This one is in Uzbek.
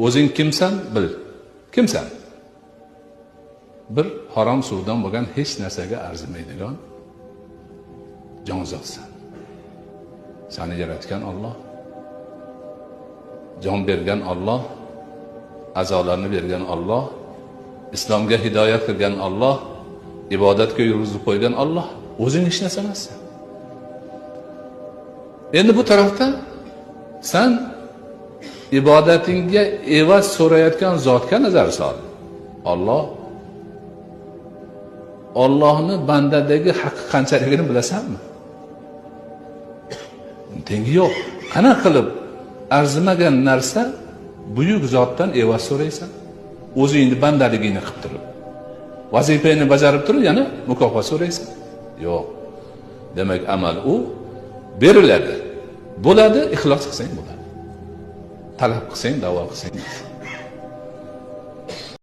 O'zing kimsan bil. Kimsan? Bir harom suvdan bo'lgan hech narsaga arzimaydigan jonzotsan. Seni yaratgan Alloh, jon bergan Alloh, a'zolarni bergan Alloh, islomga hidoyat qilgan Alloh, ibodatga yurg'izib qo'ygan Alloh. O'zing hech narsa emassan. Endi bu tarafda san ibodatingga evaz so'rayotgan zotga nazar sol. Alloh, Allohni bandadagi haqqi qanchaligini bilasanmi? Tengi yo'q. Qanaqa qilib arzimagan narsa buyuk zotdan evaz so'raysan? O'zingni bandaligingni qilib turib, vazifangni bajarib turib yana mukofot so'raysan? Yo'q. Demak, amal u beriladi. Bo'ladi, ixlos qilsang bo'ladi. Talab qilsang, da'vo qilsang.